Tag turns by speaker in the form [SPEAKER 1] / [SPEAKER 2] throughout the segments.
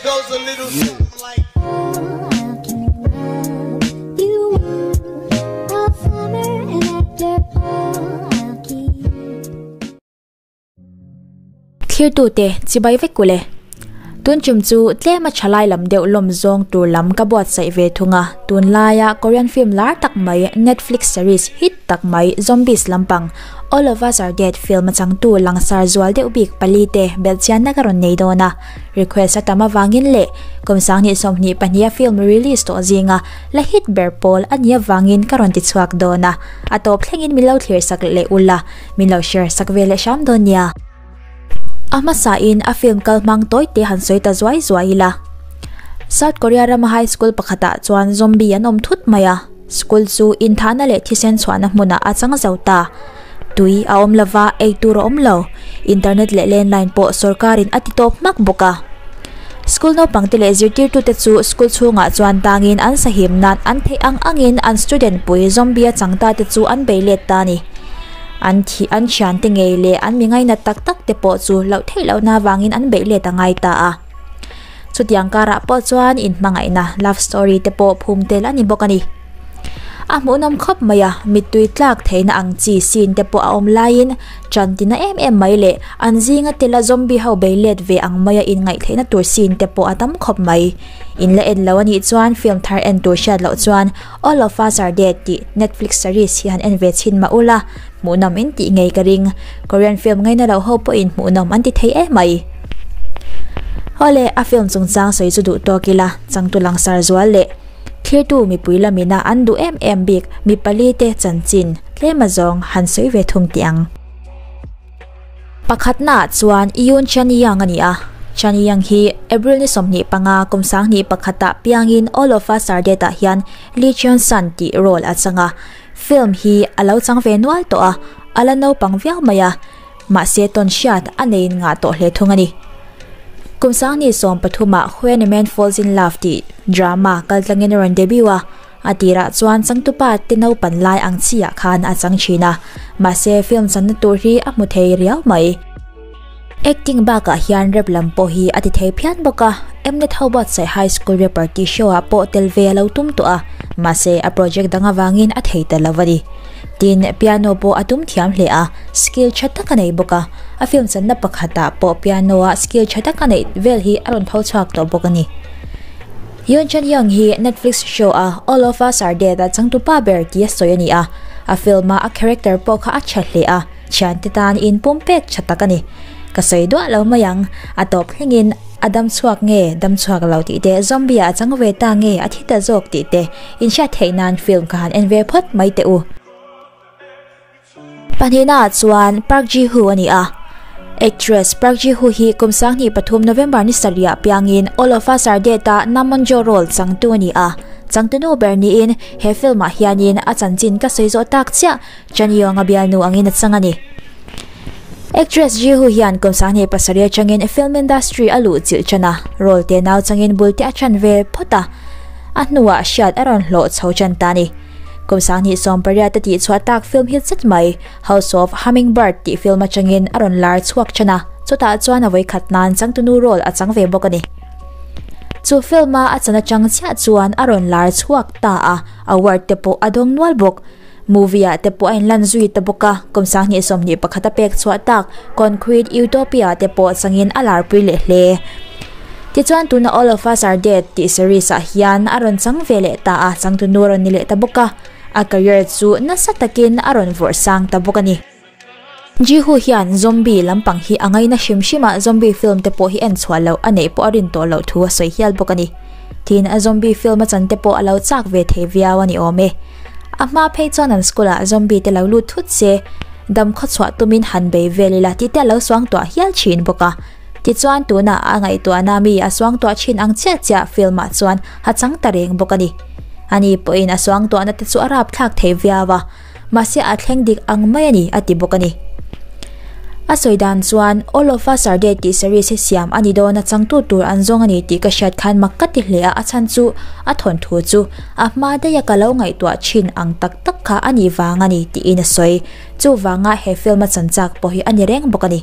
[SPEAKER 1] goes a little something like.
[SPEAKER 2] Thirtute chibai vek ule. Tun chum chu tlema thalai lam deuh lawm zawng tur lam ka buatsaih ve thung a, tunlaia Korean film lar tak mai Netflix series hit tak mai Zombies lampang All of Us Are Dead film a changtu langsar zual deuh bik pali te belhchianna ka rawn nei dawn a, request a tam avangin leh kum sanghnih 22 a film release tawh zinga la hit ber pawl a nih avangin ka rawn ti chhuak dawn a, a tawp thlengin min lo thlir sak leh ula, min lo share sak ve leh hram dawn nia. A hmasain a film kal hmang tawi te han sawi ta zuai zuai ila. South Korea rama high school pakhatah chuan zombie an awm thut mai a, school chu inthahna leh thisen chhuahna hmunah a chang zo ta. Tui a awm lova, ei tur a awm lo. Internet leh landline pawh sorkarin a ti tawp hmak bawk a. School naupangte leh zirtirtute chu school chhungah chuan tangin an sahim nan an theih ang angin an student pui zombie a chang ta te chu an bei let ta a ni. An thih an thiante ngei leh an mi ngainat tak tak te pawh chu loh theih lohna avangin an beih let a ngai ta a. Chutiang karah pawh chuan inhmangaihna, love story, te pawh phum tel a ni bawk a ni. A hmuhnawm khawp mai a, mittui tlak theihna ang chi scene te pawh a awm laiin ṭan tina em em mai leh an zinga tela zombie ho bei let ve ang maia inngaihtheihna tur scene te pawh a tam khawp mai. In la en lo a nih chuan film thar en tur hriat loh chuan All of Us Are Dead tih Netflix series hi han en ve chhin mah ula, hmuhnawm in tih ngei ka ring. Korean film ngaina lo ho pawhin hmuhnawm an ti thei em mai. Awle, a film chungchang sawi chu duh tawk ila, changtu langsar zual leh thlirtu mipui lamina an duh em em bik mi pali te chanchin tlem azawng han sawi ve thung tih ang. Pakhatnaah chuan Yoon Chan Young a ni a, Chan Young hi April ni 25 kum 21 ah piangin All of Us Are Dead ah hian Lee Cheon San tih role a chang a, film hi a lo chang ve nual tawh a, a la naupang viau mai a, mahse tawn hriat a neiin ngah tawh hle thung a ni. Kum 2013 ah When a Man Falls in Love tih drama kaltlangin a rawn debut a, A tirah chuan changtupa te naupan lai ang chiah khan a chang thin a, mahse film channa tur hi a hmu thei riau mai. Acting bakah hian rap lam pawh hi a ti thei phian bawk a, Mnet ho buatsaih High School Rapper tih show ah pawh tel ve a lo tum tawh a, mahse a project dang avangin a thei ta lo a ni. Tin, piano pawh a tum thiam hle a, skill tha tak a nei bawk a, a film channa pakhatah pawh piano a skill tha tak a neih vel hi a rawn tho chhuak tawh bawk a ni. Yoon Chan Young hi Netflix show a All of Us Are Dead a changtupa ber tia sawi a ni a, a film a a character pawh kha a tha hle a, thiante tan in pumpek tha tak a ni. Ka sawi duah lo mai ang, a tawp thlengin a dam chhuak nge dam chhuak lo tih te, zombie ah a chang ve ta nge a thi ta zawk tih te inhriat theih nan film ka han en ve phawt mai teh u. Pahnihnaah chuan Park Ji-hoo a ni a. Actress Park Ji-hoo hi kum 23 November ni sarihah piangin All of Us Are Dead-a Na Mon-jo role changtu a ni a. Changtunu ber niin he film-ah hianin a chanchin ka sawi zawh tak chiah Chan Young-a bialnu angin a chang a ni. Actress Ji-hoo hian kum 27 atangin film industry a luh chilh tan a, role te nau changin bul te a chan ve phawt a, a hnuah hriat a rawn hlawh chho tan ta a ni. Kum 28 a tihchhuah tak film hi zet mai, House of Hummingbird tih film atangin a rawn lar chhuak than a, chutah chuan a vawikhat nan changtunu role a chang ve bawk a ni. Chu film a a chan atang chiah chuan a rawn lar chhuak ta a, award te pawh a dawng nual bawk. Movie ah te pawh a inlan zui ta bawk a, kum 2021 a pek chhuah tak Concrete Utopia te pawh changin a larpui leh hle. Tichuan tuna All of Us Are Dead tih series ah hian a rawn chang ve leh ta a, changtunu a rawn ni leh ta bawk a, a career chu nasa takin a rawn vawrh sang ta bawk a ni. Jihu hian zombie lampang hi a ngaina hrim hrim a, zombie film te pawh hi en chhuah loh a neih pawh a rin tawh loh thu a sawi hial bawk a ni. Tin, a zombie film a chan te pawh a lo chak ve thei viau a ni awm e. A hma phei chuan an school ah zombie te lo lut thut se, dam khawchhuah tumin han bei vel ila tih te a lo suangtuah hial thin bawk a. Tichuan tunah a ngaihtuahna mi a suangtuah thin ang chiah chiah film ah chuan a chang ta reng bawk a ni. Ani pawhin a suangtuahna te chu a rapthlak thei viau a, mahse a thleng dik ang mai a ni a ti bawk a ni. A sawi dan chuan All of Us Are Dead tih series hi siam a ni dawn a changtu tur an zawng a ni tih ka hriat khan mak ka ti hle a, a chhan chu a thawnthu chu a hma daih a ka lo ngaihtuah thin ang tak tak kha a nih vang a ni tiin a sawi. Chuvanga he film a chan chak pawh hi a ni reng bawk a ni.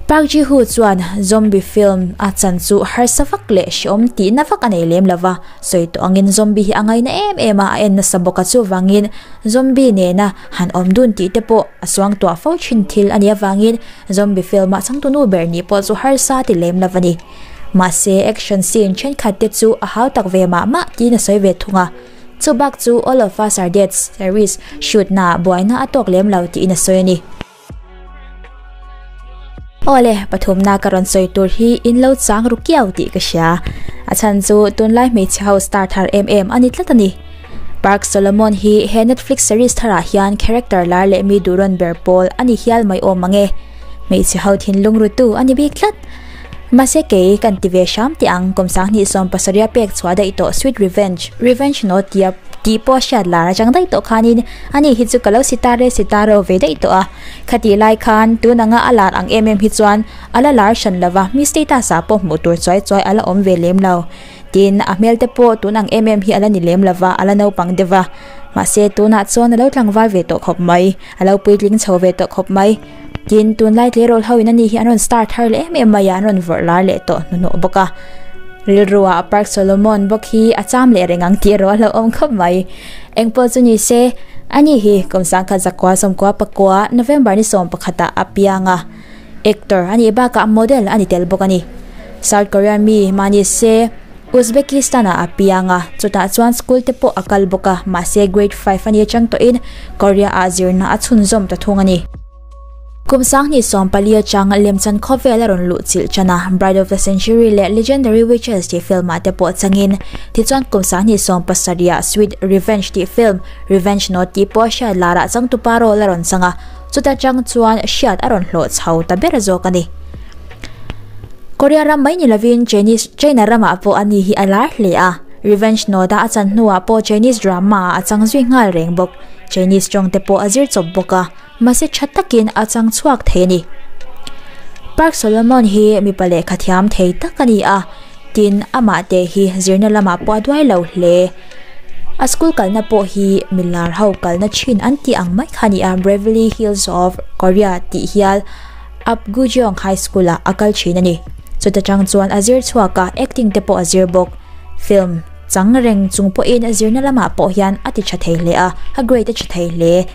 [SPEAKER 2] Park Ji-hoo chuan zombie film a chan chu harsa vak leh hreawm tihna vak a nei lem lo va, sawi tawh angin zombie hi a ngaina em em a, a en nasa bawk a, chuvangin zombie nena han awm dun tih te pawh a suangtuah fo thin thil a nih avangin zombie film ah changtunu ber nih pawh chu harsa ti lem lo a ni. Mahse action scene thenkhat te chu a hau tak ve mah mah tiin a sawi ve thung a, chu bak chu All of Us Are Dead series shoot naah buaina a tawk lem lo tiin a sawi a ni. Awle, pathumna ka rawn sawi tur hi in lo chang ru kiau tih ka hria. A chhan chu tunlai hmeichhe ho star thar em em a ni tlat a ni. Park Solomon hi he Netflix series tharah hian character lar leh mi duh rawn ber pawl a ni hial mai awm ang e. Hmeichhe ho thinlung rutu a ni bik tlat. Mahse kei kan ti ve hram teh ang kum sanghnih 70 pek chhuah daih tawh Sweet Revenge, Revenge no tia tih pawh hriat lar atang daih tawh khanin ani hi chu ka lo sitare sitaro ve daih tawh a. Khatih lai khan tun anga a lar ang em em hi chuan a la lar hran lova mi status ah pawh hmuh tur chuai chuai a la awm ve lem lo. Tin, a hmel te pawh tun ang em em hi a la ni lem lova a la naupang deuh va. Mahse tunah chuan a lo tlangval ve tawh khawp mai, a lo puitling chho ve tawh khawp mai. Tin, tunlai tleirawl ho in ani hi an rawn star thar leh em em mai a, an rawn vawrh lar leh tawh hnuhnawh bawk a. Rilruah Park Solomon bawk hi a cham leh reng ang tih erawh a hlauhawm khawp mai. Engpawh chu ni se, ani hi kum sangkhat zakua sawmkua pakua November ni 11 ah a piang a. Actor a nih bakah model a ni tel bawk a ni. South Korea mi mahni se Uzbekistan ah a piang a, chutah chuan school te pawh a kal bawk a, mahse grade 5 a ni atang tawhin Korea ah zirna a chhunzawm ta thung a ni. Kum 2014 atang lemchan khawvel a rawn luh chilh tan a, Bride of the Century leh Legendary Witches tih film ah te pawh changin, tichuan kum 2017 ah Sweet Revenge tih film, Revenge Note tih pawh hriat lar ah changtupa role a rawn chang a, chuta tang chuan hriat a rawn hlawh chho ta ber zawk a ni. Korea ram mai ni lovin Chinese China ramah pawh ani hi a lar hle a, Revenge Note a a chan hnuah pawh Chinese drama ah a chang zui nghal reng bawk. Chinese tawng te pawh a zir chawp bawk a, mahse tha takin a chang chhuak thei a ni. Park Solomon hi mipa lehkha thiam thei tak a ni a, tin amah te hi zirna lamah pawh a duai lo hle. A school kalna pawh hi milar ho kalna thin an tih ang mai kha a ni a, Beverly Hills of Korea tih hial Apgujeong High School ah a kal thin a ni. Chuta tang chuan a zir chhuak a, acting te pawh a zir bawk. Film chang reng chung pawhin zirna lamah pawh hian a ti tha thei hle a, a grade a tha thei hle.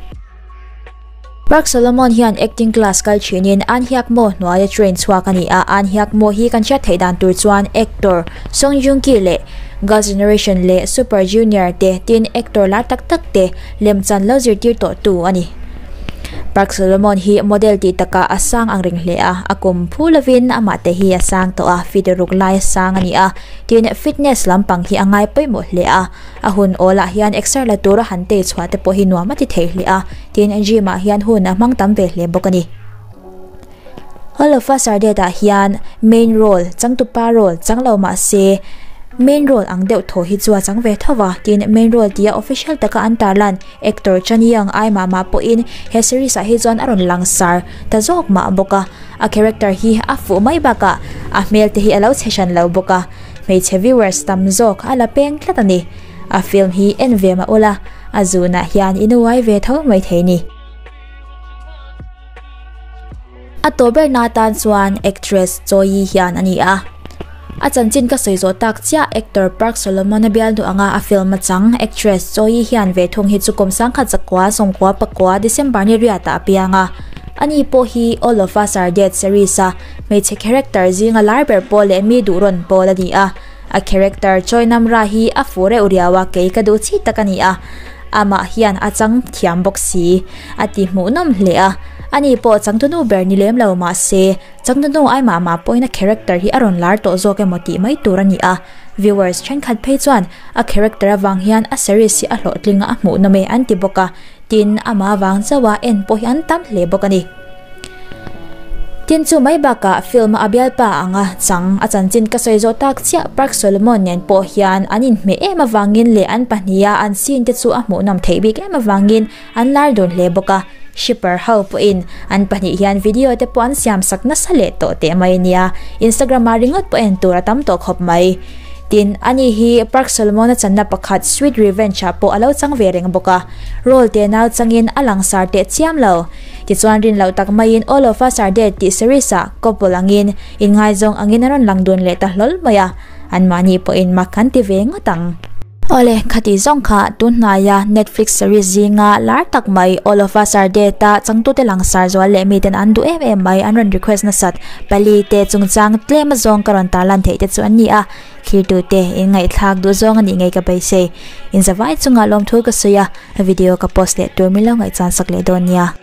[SPEAKER 2] Park Solomon hian acting class kal thinin An Hyuk Mo hnuaia train chhuak a ni a, An Hyuk Mo hi kan hriat theih dan tur chuan actor Song Joong Ki leh Girls Generation leh Super Junior te tin actor lar tak tak te lemchan lo zirtir tawhtu a ni. Park Solomon hi model tih takah a sang ang reng hle a, a kum phu lovin amah te hi a sang tawh a, feet ruk lai a sang a ni a, tin fitness lampang hi a ngai pawimawh hle a, a hun awlah hian exer la tura han tei chhuah te pawh hi nuam a ti thei hle a, tin gym ah hian hun a hmang tam ve hle bawk a ni. All of Us Are Dead ah hian main role, changtupa role, chang lo mah se main role ang deuh thaw hi chu a chang ve tho va, tin main role tia official taka an tarlan Actor Chan Young ai mah mah pawhin he series ah hi chuan a rawn langsar ta zawk mah bawk a, a character hi a fuh mai bakah a hmel te hi a lo che hran lo bawk a, hmeichhe viewers tam zawk a la peng tlat a ni. A film hi en ve mah ula, a zunah hian i nuai ve tho mai thei ni. A tawh berna atan chuan actress Choi Yi hian a ni a. A chanchin ka sawi zawh tak chiah actor Park Solomon a bial hnu anga a film a chang actress Choi Yi hian ve thung hi chu kum 1994 December ni riatah a piang a. Ani pawh hi All of Us Are Dead series a hmeichhe character zinga lar ber pawl leh mi duh rawn pawl a ni a. A character Choi Nam Ra hi a fuh reuh riau a kei ka duh chi tak a ni a. Amah hian a chang thiam bawk si. A ti hmuhnawm hle a, ani pawh changtunu ber ni lem lo mahse changtunu ai mah mah pawhin a character hi a rawn lar tawh zawk emaw tih mai tur a ni a, viewers thenkhat phei chuan a character avang hian a series hi a hlawhtling a a hmuhnawm e an ti bawk a, tin amah avang chauh a en pawh hi an tam hle bawk a ni. Tin chu mai bakah film a bialpa anga chang a chanchin ka sawi zawh tak chiah Park Solomon nen pawh hian an inhmeh em avangin leh an pahniha an scene te chu a hmuhnawm theih bik em avangin an lar dun hle bawk a, shipper ho pawhin an pahnih hian video te pawh an siam sak nasa leh tawh teh mai nia, Instagram ah ringawt pawh en tur a tam tawh khawp mai. Tin, ani hi Park Solomon-a channa pakhat Sweet Revenge-ah pawh a lo chang ve reng bawk a, role te nau changin a langsar teh chiam lo. Tichuan rin loh tak maiin All of Us Are Dead tih series-ah couple angin inngaizawng angin a rawn lang dun leh ta hlawl mai a, anmahni pawhin mak an ti ve ngawt ang. Awle, khati zawng kha tun hnaia Netflix series zinga lar tak mai All of Us Are Dead-a changtute langsar zual leh miten an duh em em mai an rawn request nasat pali te chungchang tlem azawng ka rawn tarlan theih te chu an ni a, thlirtute inngaihthlak duh zawng a nih ngei ka beisei. Inzavai chungah lawmthu ka sawi a, video ka post leh tur min lo ngaihchan sak leh dawn nia.